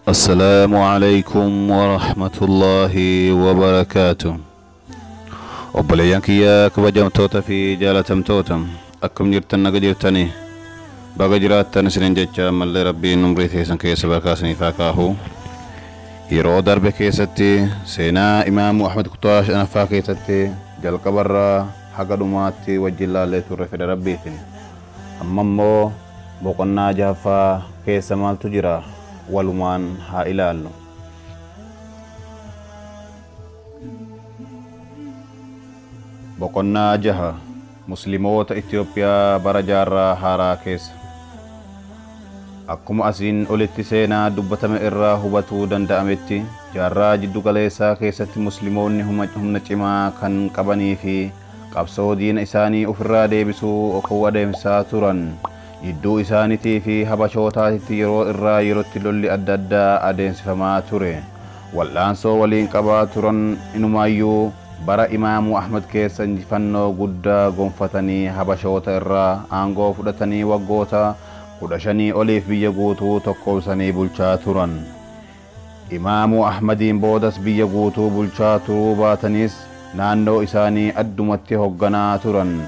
السلام عليكم ورحمة الله وبركاته. Obboleeyyan kiyya kabajamtoota fi jaalatamtoota, akkam jirtan? Naga jirtanii? Baga jiraattan isinin jecha. Ammallee Rabbiin umrii teessan keessa barakaa isiniif haa kaahu. Yeroo darbe keessatti seenaa Imaamu Ahmed kutaa shanaffaa keessatti jalqabarraa haga dhumaatti wajjin laallee turre fedha Rabbiitiin. Amma immoo boqonnaa jahaffaa keessa maaltu jira, walumaan haa ilaallu. Boqonnaa 6, Musliimoota Itoophiyaa bara jaarraa haaraa keessa. Akkuma asiin olitti seenaa dubbatame irraa hubatuu danda'ametti, jaarraa jiddu galeessaa keessatti Musliimoonni humna cimaa kan qabanii fi qabsoo diina isaanii ofirraa deebisuu okuu adeemsisaa turan. Jidduu isaaniitii fi Habashootaatitti yeroo irraa yerootti lolli adda addaa adeemsifamaa ture. Wal'aansoo waliin qabaa turan. Inumaayyuu bara Imaamu Ahmad keessa injifannoo guddaa gonfatanii Habashoota irraa aangoo fudhatanii waggoota 15 oliif biyya guutuu tokkoomsanii bulchaa turan. Imaamu Ahmadiin boodas biyya guutuu bulchaa turuu baatanis, naannoo isaanii addumatti hogganaa turan.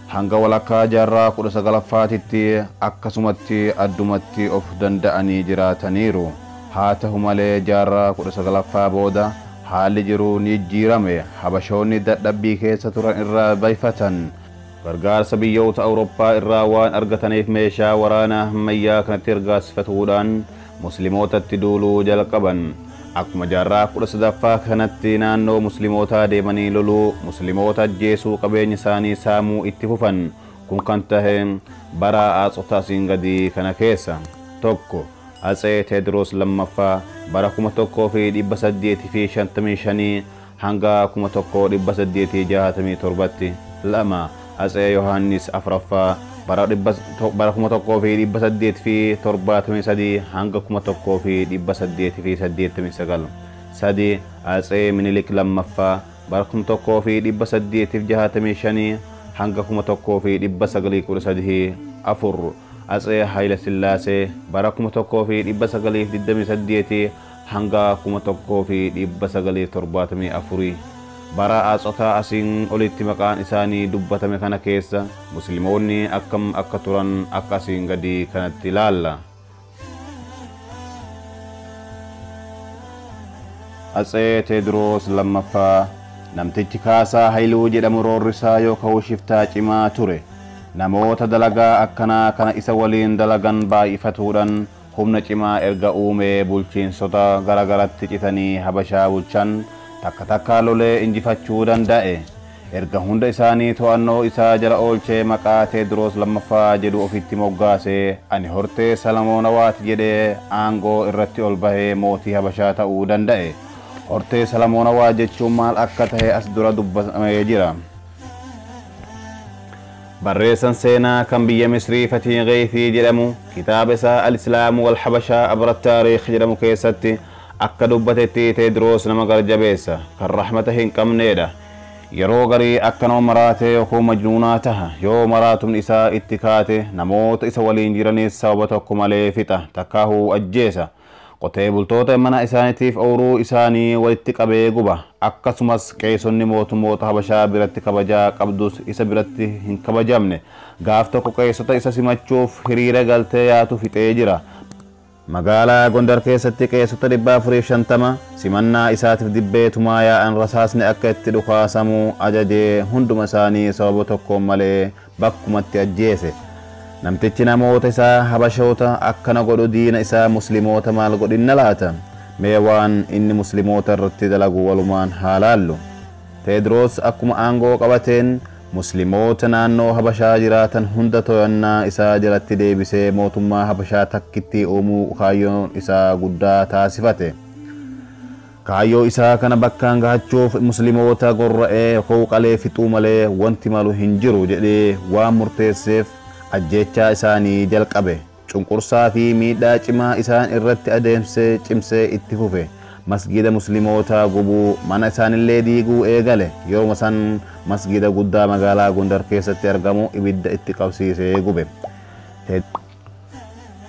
Hanga walakkaa jaarraa 19ffaatitti akkasumatti addumatti of danda'anii jiraataniiru. Haa ta'u malee, jaarraa 19ffaa booda haalli jiru ni jijjiirame. Habashoonni dadhabbii keessa turan irraa bayfatan. Gargaarsa biyyoota Awurooppaa irraa waan argataniif, meeshaa waraanaa ammayyaa kanatti ergaasifatuudhaan Musliimootatti duuluu jalqaban. Akkuma jaarraa 13ffaa kanatti naannoo Muslimootaa deemanii loluu, Musliimoota ajjeesuu, qabeenya isaanii saamuu itti fufan. Kun kan tahe bara aatsota asiin gadii kana keessa. 1, Atsee Teediroos lammaffaa, bara 1855 hanga 1867tti. 2, Atsee Yohaannis afuraffaa, bara 1873 hanga 1889. 3, Atsee Minilik lammaffaa, bara 1865 hanga 1913. 4, Atsee Haayila Sillaasee, bara 1928 hanga 1974. Bara aatsotaa asiin olitti maqaan isaanii dubbatame kana keessa Musliimoonni akkam akka turan akka asiin gadii kanatti ilaalla. Atsee Teediroos lammaffaa. Namtichi Kaasaa Haayiluu jedhamu roorrisaa yookaan shiftaa cimaa ture. Namoota dalagaa akkanaa kana isa waliin dalagan baay'ifatuudhaan humna cimaa erga uumee, bulchiinsota garagaratti citanii Habashaa bulchan takka takkaa lolee injifachuu danda'e. Erga hunda isaanii to'annoo isaa jala oolchee, maqaa Teediroos lammaffaa jedhu ofitti moggaasee, "Ani hortee Salamoonawaati" jedhee aangoo irratti ol bahee mootii Habashaa ta'uu danda'e. Hortee Salamoonawaa jechuun maal akka tahe as dura dubbatamee jira. Barreessan seenaa kan biyya Misrii Fatiin Geeyfii jedhamu kitaaba isaa Al-Islaamu wal Habashaa Abra Taariikh jedhamu keessatti akka dubbatetti, Teediroos nama garjabeessa kan rahmata hin qabneedha. Yeroo garii akka nama maraatee yookaan majnuunaa taha. Yoo maraatumni isaa itti kaate, namoota isa waliin jiranis sababa tokko malee fixa, takkaahuu ajjeesa. Qotee bultoota mana isaaniitiif ooyiruu isaanii walitti qabee guba. Akkasumas qeesonni mootummoota Habashaa biratti kabajaa qabdus isa biratti hin kabajamne. Gaaf tokko qeessota isa simachuuf hiriira galtee yaatu fixee jira. Magaalaa Gondar keessatti qeessota 450 simannaa isaatiif dibbee tumaa yaa'an rasaasni akka itti dhukaasamu ajajee, hunduma isaanii sababa tokkoon malee bakkumatti ajjeese. Namtichi namoota isaa Habashoota akkana godhu diina isaa Musliimoota maal godhinna laata? Mee waan inni Musliimoota irratti dalagu walumaan haa laallu. Teediroos akkuma aangoo qabateen Musliimoota naannoo Habashaa jiraatan hunda to'annaa isaa jalatti deebisee mootummaa Habashaa takkitti uumuu kaayyoon isaa guddaa taasifate. Kaayyoo isaa kana bakkaan gahachuuf Musliimoota gorra'ee yookaan qalee fixuu malee wanti malu hin jiru jedhee waan murteesseef, ajjeechaa isaanii jalqabe. Cunqursaa fi miidhaa cimaa isaan irratti adeemsee cimsee itti fufe. Masgida Muslimootaa gubuu, mana isaanillee diiguu eegale. Yeroo san masgida guddaa magaalaa Gondar keessatti argamu ibidda itti qabsiisee gube.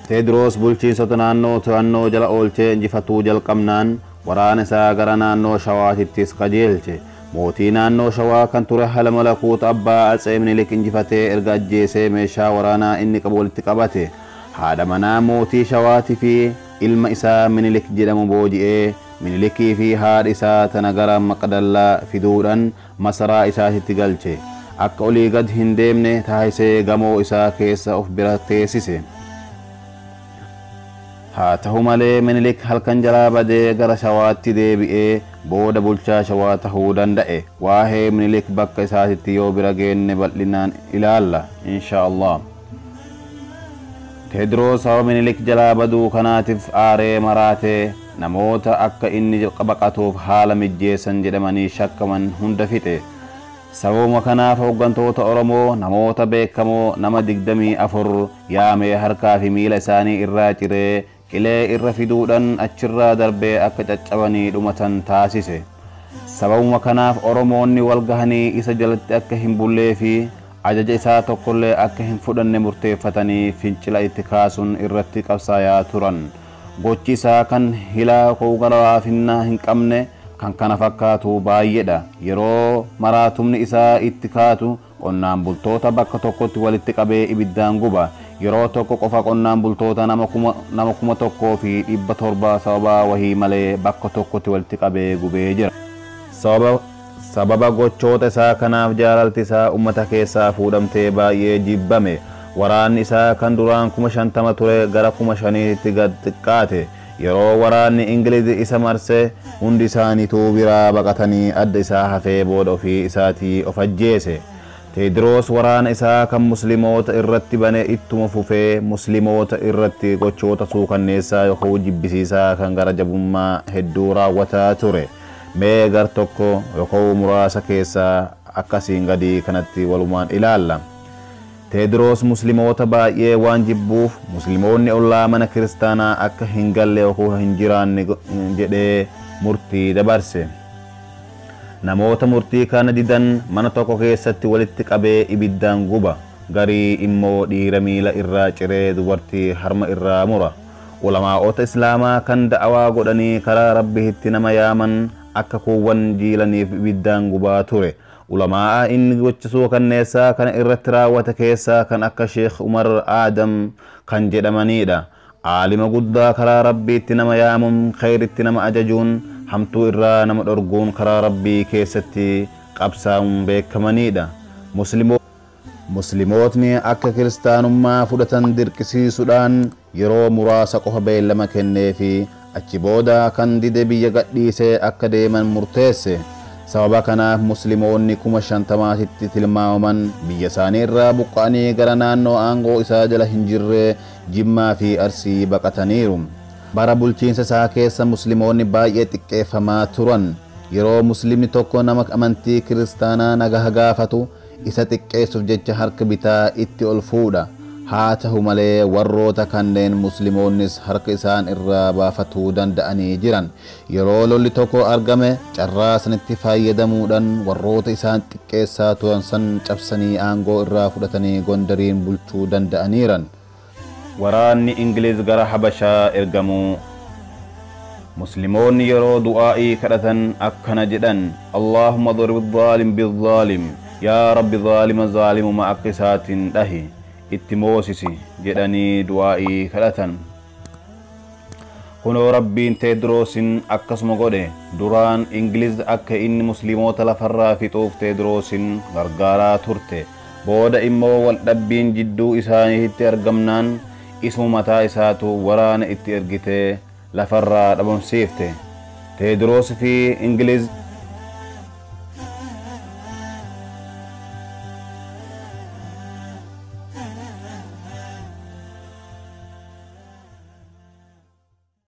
Teediroos bulchiinsota naannoo to'annoo jala oolchee injifatuu jalqabnaan waraana isaa gara naannoo Shawaatittis qajeelche. Mootii naannoo Shawaa kan ture Hala Malakuut abbaa Atsee Minilik injifatee erga ajjeesee meeshaa waraanaa inni qabu walitti qabate. Haadha manaa mootii Shawaatii fi ilma isaa Minilik jedhamu booji'ee Minilikii fi haadha isaa tana gara Maqdallaa fiduudhaan masaraa isaatitti galche. Akka olii gad hin deemne taasisee gamoo isaa keessa of bira teessise. Haa ta'u malee Minilik halkan jalaa badee gara Shawaatti deebi'ee booda bulchaa Shawaa tahuu danda'e. Waa'ee Minilik bakka isaatitti yoo bira geenne bal'inaan ilaalla insha Allah. Teediroos sababa Minilik jalaa baduu kanaatiif aaree maraatee namoota akka inni baqatuuf haala mijjeessan jedhamanii shakkaman hunda fixe. Sababuma kanaaf hooggantoota Oromoo namoota beekamoo nama 24 yaamee harkaa fi miila isaanii irraa ciree qilee irra fiduudhaan achirraa darbee akka caccabanii dhumatan taasise. Sababuma kanaaf Oromoonni wal gahanii isa jalatti akka hin bullee fi ajaja isaa tokkollee akka hin fudhanne murteeffatanii fincila itti kaasuun irratti qabsaayaa turan. Gochi isaa kan hilaa koogalaafinnaa hin qabne kan kana fakkaatu baay'eedha. Yeroo maraatumni isaa itti kaatu qonnaan bultoota bakka tokkotti walitti qabee ibiddaan guba. Yeroo tokko qofa qonnaan bultoota nama 1700 sababa wahii malee bakka tokkotti walitti qabee gubee jira. Sababa gochoota isaa kanaaf jaalalti isaa uummata keessaa fuudhamtee baay'ee jibbame. Waraanni isaa kan duraan 50,000 ture gara 5,000tti gad xiqqaate. Yeroo waraanni Ingiliz isa marse hundi isaaniituu biraa baqatanii adda isaa hafee booda ofii isaatii of ajjeese. Teediroos waraana isaa kan musliimoota irratti bane ittuma fufee musliimoota irratti gochoota suukanneessaa yookaan jibbisiisaa kan gara jabummaa hedduu raawwataa ture. Mee gar tokko yookaan muraasa keessaa akkasiin gadii kanatti walumaan ilaalla. Teediroos musliimoota baay'ee waan jibbuuf musliimoonni ollaa mana kiristaanaa akka hin galle yookaan hin jiraanne jedhee murtii dabarse. Namoota murtii kana didan mana tokko keessatti walitti qabee ibiddaan guba. Garii immoo dhiira miila irraa ciree dubartii harma irraa mura. Ulamaa'ota Islaamaa kan da'awaa godhanii karaa Rabbiitti nama yaaman akka kuuwwan jiilaniif ibiddaan gubaa ture. Ulamaa'a inni gochisuu kanneessaa kana irratti raawwate keessaa kan akka Sheekh Umar Aadam kan jedhamanidha. Aalima guddaa karaa Rabbiitti nama yaamuun, khayritti nama ajajuun, hamtuu irraa nama dhorguun karaa Rabbii keessatti qabsaa'uun beekamanidha. Musliimootni akka kiristaanummaa fudhatan dirqisiisuudhaan yeroo muraasa qofa beellama kenneefi achi booda kan dide biyya gadhiisee akka deeman murteesse. Sababa kanaaf musliimoonni 50,000tti tilmaamaman biyya isaanii irraa buqqa'anii gara naannoo aangoo isaa jala hin jirre Jimmaa fi Arsii baqataniiru. Bara bulchiinsa isaa keessa musliimoonni baay'ee xiqqeeffamaa turan. Yeroo muslimni tokko nama amantii kiristaanaa nagaa gaafatu isa xiqqeessuuf jecha harka bitaa itti ol fuudha. Haa ta'u malee warroota kanneen musliimoonnis harka isaan irraa baafatuu danda'anii jiran. Yeroo lolli tokko argame carraa sanitti fayyadamuudhaan warroota isaan xiqqeessaa turan san cabsanii aangoo irraa fudhatanii Gondariin bulchuu danda'aniiran. Waraanni Ingiliz gara Habashaa ergamuu. Musliimoonni yeroo du'aa'ii kadhatan akkana jedhan: Allaahumma darib dhaalim bidhaalim, yaa Rabbi dhaalima dhaalimuma akka isaatiin dhahi, itti moosisi jedhanii du'aa'ii kadhatan. Kunoo Rabbiin Teediroosiin akkasuma godhe. Duraan Ingiliz akka inni musliimoota lafarraa fixuuf Teediroosiin gargaaraa turte. Booda immoo waldhabbiin jidduu isaaniitti argamnaan isuma mataa isaatu waraana itti ergitee lafarraa dhabamsiifte. Teediroos fi Ingiliz